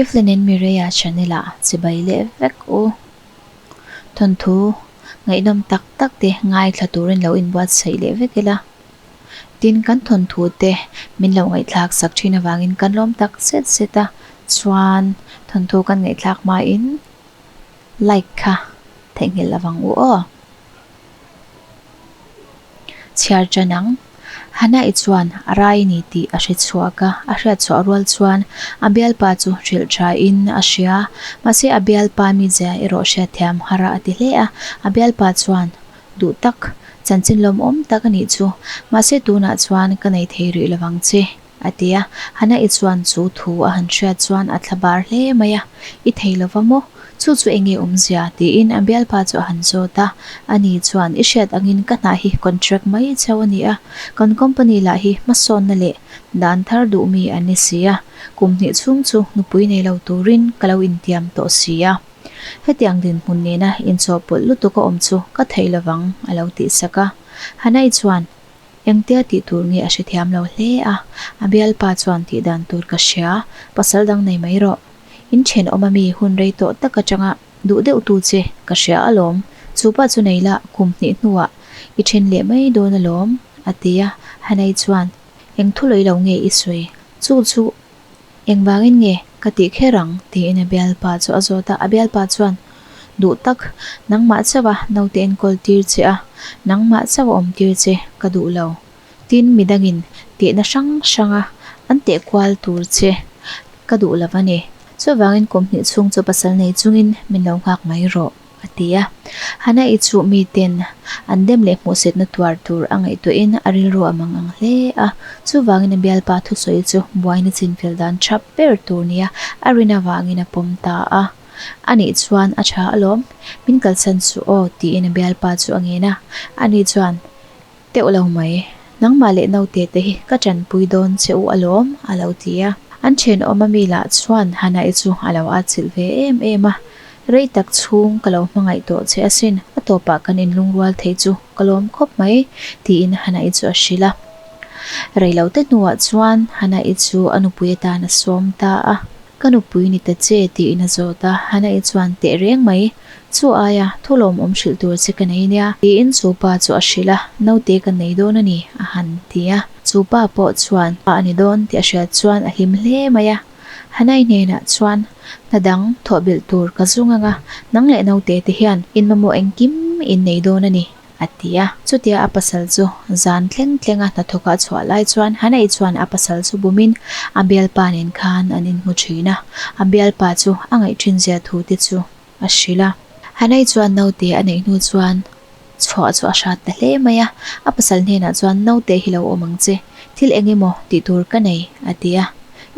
Evelyn in Mireia channel ah chibai leh vek u. Thawnthu ngaihnawm tak tak te ngaithla turin lo inbuatsaih leh vek ila. Tin, kan thawnthu te min lo ngaihthlak sak thin avangin kan lawm tak zet zet a, chuan thawnthu kan ngaihthlak hmain like kha theihnghilh lovang u aw. Chhiar tan ang. Hannah-i chuan a rai ni tih a hre chhuak a, a hriat chhuah rual chuan a bialpa chu hrilh thain a hria. Mahse a bialpa mizia erawh hriatthiam har a ti hle a, a bialpa chuan duh tak, chanchin lawmawm tak a nih chu. Mahse tunah chuan ka nei thei rih lovang che. A ti a, Hannah-i chuan chu thu a han hriat chuan a thla bar hle mai a, I thei lo va maw? Chu chu enge awmzia? tiin a bialpa chu a han zawt a. Ani chuan, I hriat angin ka hna hi contract mai cheu a ni a, kan company lah hi hmasawnna leh dan thar duh mi an ni si a, kum hnih chhung chu nupui nei lo turin ka lo intiam tawh si a. Hetiang dinhmun nena inchawhpawlh lutuk a awm chu ka thei lovang, a lo tihsak a. Hannah-i chuan, Engtia tih tur nge a hrethiam lo hle a, a bialpa chuan tih dan tur ka hria, pasal dang nei mai rawh. In thenawm ami hun rei tawh tak atanga duh deuh tu che ka hria alawm, chu pa chu nei la kum hnih hnuah i then leh mai dawn alawm, a ti a, Hanai chuan eng thu lawih lo nge i sawi, chu chu engvangin nge ka tih kher ang tiin a bialpa chu a zawt a, a bialpa chuan Duh tak, nangmah chauh a naute enkawl tir che a, nangmah chauh a awm tir che ka duh lo. Tin, midangin tehna hrang hranga an teh kual tur che ka duh lo a ni. Chuvangin kum hnih chhung chu pasal nei chungin min lo nghak mai rawh, a ti a. Hannah-i chu miten an dem leh hmuhsitna tuar tur a ngaihtuahin a rilru a mang ang hle a. Chuvangin a bialpa thusawi chu buaina chinfel dan tha ber tur nia a rin avangin a pawm ta a. A nih chuan a tha alawm, min kalsan suh aw tiin a bialpa chu a ngen a. A nih chuan, Teuh lo mai, nangmah leh naute te hi ka tanpui dawn che u alawm a lo ti a. An thenawm ami lah chuan Hannah-i chu a lo atchilh ve em em a, Rei tak chhung ka lo hmangaih tawh che asin, a tawpah kan inlungrual thei chu ka lawm khawp mai tiin Hannah-i chu a hrilh a. Reilote hnuah chuan Hannah-i chu a nupui atan a sawm ta a. Ka nupui ni ta che tiin a zawt a, Hannah-i chuan teh reng mai, Chu aia thu lawmawm hrilh tur che ka nei nia tiin chu pa chu a hrilh a, Naute ka nei dawn a ni a han ti a, chu pa pawh chuan pa a ni dawn tih a hriat chuan a hlim hle mai a, Hannah-i hnenah chuan hna dang thawh belh tur ka zung ang a, nang leh naute te hian in mamawh engkim in nei dawn a ni. A ti a. Chutia a pasal chu zan thleng thleng a hnathawk a chhuah lai chuan Hanei chuan a pasal chu bumin a bialpa nen khan an inhmu thin a, a bialpa chu a ngaih thin zia thu te chu a hrilh a. Hanei chuan naute a neih hnu chuan chhuah chu a hrat ta hle mai a, a pasal hnenah chuan naute hi lo awm ang che, thil eng emaw tih tur ka nei a ti a.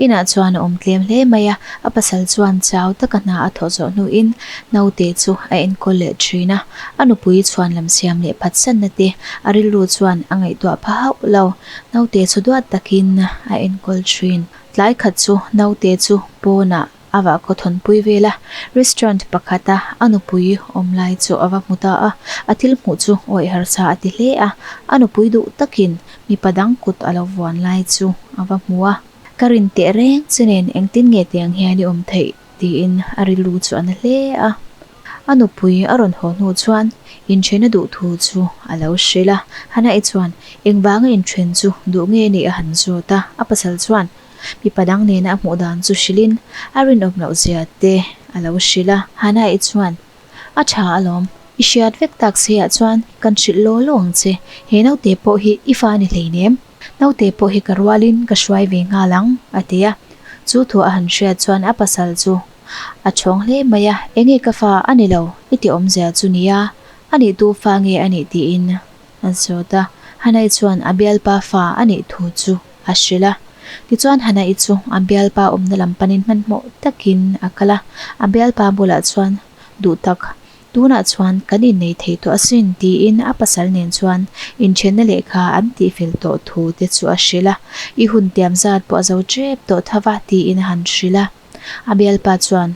Inah chuan a awm tlem hle mai a, a pasal chuan chau taka hna a thawh zawh hnuin naute chu a enkawl leh thin a, a nupui chhuan lam siam leh phatsanna te a rilru chuan a ngaihtuah pha hauh lo. Naute chu duat takin a enkawl thin. Tlai khat chu naute chu pawnah a vah khaw thawnpui vel a, restaurant pakhata a nupui awm lai chu a va hmu ta a, a thil hmuh chu awih harsa a ti hle a, a nupui duh takin mipa dang kut a lo vuan lai chu a va hmu a. Ka rin teh reng che nen engtin nge tiang hian i awm theih? tiin a rilru chu a na hle a. A nupui a rawn haw hnu chuan inthen a duh thu chu a lo hrilh a. Hannah-i chuan engvanga inthen chu duh nge nih a han zawt a, a pasal chuan mipa dang nena a hmuh dan chu hrilhin a rinawm loh zia te a lo hrilh a. Hannah-i chuan A tha alawm, i hriat vek tak se ah chuan kan hrilh law law ang che, he naute pawh hi i fa ni hleinem, naute pawh hi ka rualin ka hruai ve nghal ang, a ti a. Chu thu a han hriat chuan a pasal chu a chhawng hle mai a, Enge ka fa a ni lo, i ti awmzia chu nia, a nih tu fa nge a nih tiin a zawt a. Hanai chuan a bialpa fa a nih thu chu a hrilh a. Tichuan Hanai chu a bialpa awmna lam panin hmanhmawh takin a kal a, a bialpa bulah chuan Duh tak, tunah chuan kan innei thei tawh asin tiin a pasal nen chuan inthenna lehkha an tihfel tawh thu te chu a hrilh a, I hun tiam zat pawh a zo tep tawh tho va tiin a han hrilh a. A bialpa chuan,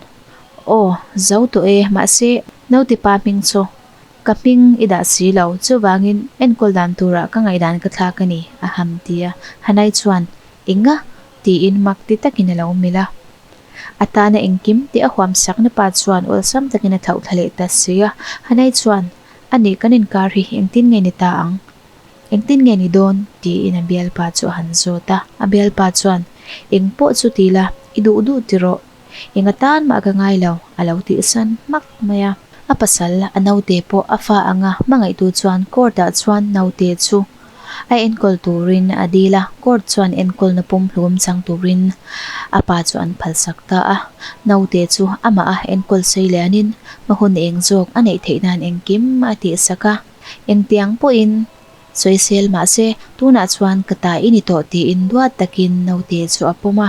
Aw, zo tawh e, mahse naute pa hming chu ka hming i dah si lo, chuvangin enkawl dan turah ka ngaihdan ka thlak a ni a ham ti a. Hanai chuan, Enga? tiin mak ti takin a lo melh a. A tana engkim tih a huam sakna pa chuan awlsam takin a thlauh thla leh ta si a. Hanai chuan, A nih kan inkar hi engtin nge ni ta ang? Engtin nge ni dawn? tiin a bialpa chu a han zawt a. A bialpa chuan, Eng pawh chu ti la, i duh duh ti rawh. Eng atan mah ka ngai lo, a lo tihsan hmak mai a. A pasal, a naute pawh a fa anga hmangaihtu chuan court-ah chuan naute chu a enkawl turin a dil a, court chuan enkawlna pumhlum chang turin a pa chu an phalsak ta a. Naute chu amah a enkawl sei lianin hma hun eng zawk a neih theih nan engkim a tihsak a. Engtiang pawhin sawisel mahse tunah chuan ka ta i ni tawh tiin duat takin naute chu a pawm a.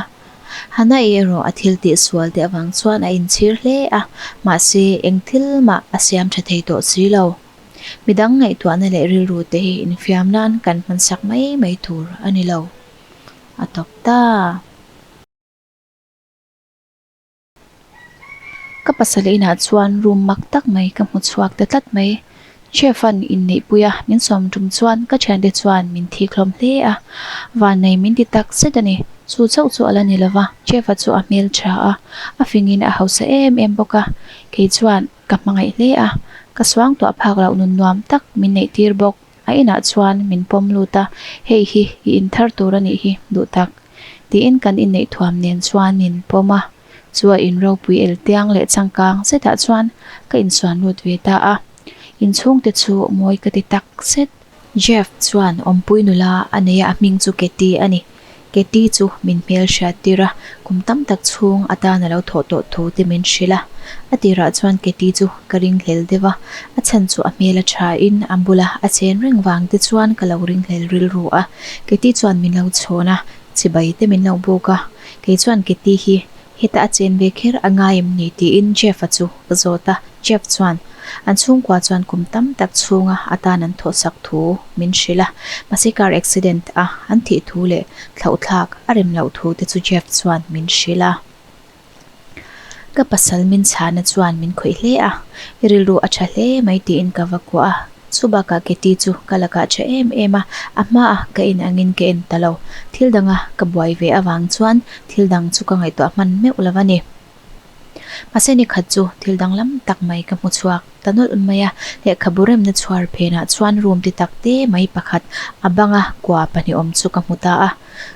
Hannah-i erawh a thil tih sual te avang chuan a inchhir hle a, mahse eng thil mah a siam tha thei tawh si lo. Midang ngaihtuahna leh rilru te hi infiam nan kan hmansak mai mai tur a ni lo. A tawp ta. Ka pasal inah chuan room mak tak mai ka hmu chhuak ta tlat mai. Chef an inneihpui a, min sawm tum chuan ka thiante chuan min thik hlawm hle a. Vannei min ti tak zet a ni. Chu chauh chu a la ni lova, Chef-a chu a hmel tha a, a fingin a hausa em em bawk a. Kei chuan ka hmangaih hle a, ka suangtuah phak loh nun nuam tak min neih tir bawk. A inah chuan min pawm lut a, Hei hi i inthar tur a nih hi, duh tak. Tiin kan inneih thuam nen chuan min pawm a, chu a in ropui el tiang leh changkang zetah chuan ka insuan lut ve ta a. Inchhungte chu mawi ka ti tak zet. Jeff chuan awmpui nula a nei a, a hming chu Katie a ni. Katie chu min hmel hriat tir a, kum tam tak chhung atan a lo thawh tawh thu te min hrilh a. A tirah chuan Katie chu ka ringhlel deuh a, a chhan chu a hmel a tha in a bula a chen reng vang te chuan ka lo ringhlel rilru a. Katie chuan min lo chhawn a, chibai te min lo buk a. Kei chuan Katie hi Heta a chen ve kher a ngai em ni tiin Jeff-a chu ka zawt a, Jeff chuan an chhungkua chuan kum tam tak chhunga atan an thawhsak thu min hrilh a, mahse car accident a an thih thu leh thlauhthlak a rem loh thu te chu Jeff chuan min hrilh a. Ka pasal min chhana chuan min khawih hle a, i rilru a tha hle mai tiin ka va kuah a. Chu bakah Katie chu ka lakah tha em em a, a hmaah ka en angin ka en ta lo. Thil danga ka buai ve avang chuan thil dang chu ka ngaihtuah hman meuh lo a ni. Mahse ni khat chu thil danglam tak mai ka hmu chhuak ta nawlh mai a, lehkhabu remna chhuar phenah chuan room ti tak te mai pakhat a banga kua pahnih awm chu ka hmu ta a.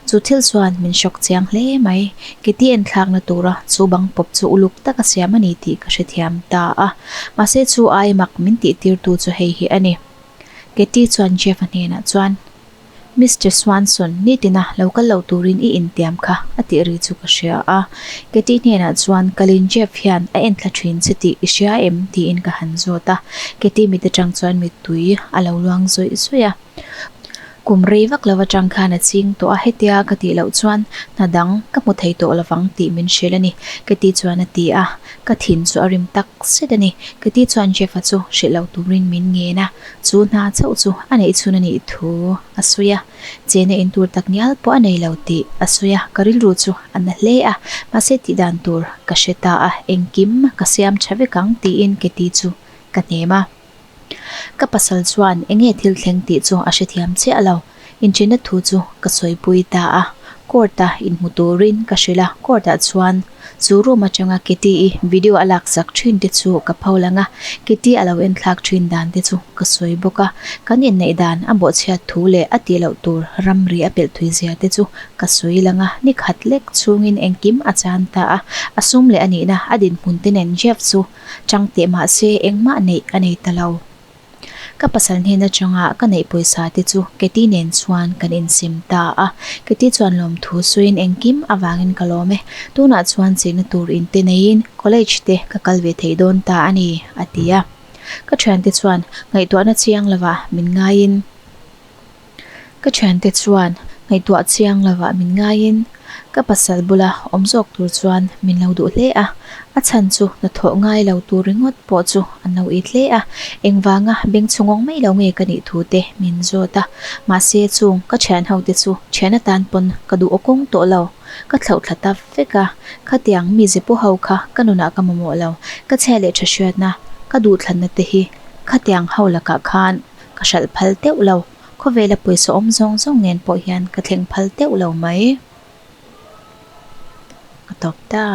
Chu thil chuan min shock chiang hle mai. Katie enthlakna tura chu bang pawp chu uluk taka siam a ni tih ka hrethiam ta a. Mahse chu ai mak min tihtirtu chu hei hi a ni. Katie chuan Jeff-a hnenah chuan, Mister Swanson, nitina lo kal lo turin i intiam kha, a tih ri chu ka hria a. Katie hnenah chuan, Kalin Jeff hian a enthla thin che tih i hria em? tiin ka han zawt a. Katie mit atang chuan mittui a lo luang zawih zawih a. Kum rei vak lo atang khan a ching tawh a, hetia ka tih loh chuan hna dang ka hmu thei tawh lovang tih min hrilh a ni, ka ti chuan a ti a, ka thin chu a rim tak zet a ni. Ka ti chuan Jeff-a chu hrilh lo turin min ngen a, chu hna chauh chu a neih chhun a nih thu a sawi a, chena in tur tak ngial pawh a nei lo tih a sawi a, ka rilru chu a na hle a, mahse tih dan tur ka hre ta a, engkim ka siam tha vek ang tiin ka ti chu ka hnem a. Ka pasal chuan enge thil thleng tih chu a hrethiam chiah lo. Inṭhenna thu chu ka sawipui ta a, court-a inhmu turin ka hrilh a, court-ah chuan chu room aṭanga Kitty-i video a laksak ṭhin te chu ka pho lang a, Kitty a lo enthlak ṭhin dan te chu ka sawi bawk a, kan inneih dan a bawhchhiat thu leh a tih loh tur ramri a pelh thui zia te chu ka sawi lang a, ni khat lek chhungin engkim a chan ta a, a sum leh a nihna a dinhmun te nen Jeff chu Chang teh mahse engmah neih a nei ta lo. Ka pasal hnen atanga ka neih pawisa te chu Katie nen chuan kan insim ta a. Katie chuan lawmthu sawiin engkim avangin ka lawm e. Tunah chuan chenna tur in te neiin college te ka kal ve thei dawn ta a ni, a ti a. Ka thiante chuan ngaihtuahna chiang lovah min ngaiin. Ka thiante chuan ngaihtuah chiang lovah min ngaiin ka pasal bula awm zawk tur chuan min lo duh hle a, a chhan chu hnathawh ngai lo tur ringawt pawh chu an lo it hle a, engvanga beng chhungawng mai lo nge ka nih thu te min zawt a, mahse chung ka thian ho te chu thian atan pawn ka duh aw kawng tawh lo, ka thlauh thla ta vek a, khatiang mi ze pawh ho kha ka nunah ka mamawh lo, ka chhia leh tha hriatna ka duhthlanna te hi khatiang ho lakah khan Ka hralh phal teuh lo, khawvela pawisa awm zawng zawng nen pawh hian ka thleng phal teuh lo mai. Ka tawp ta.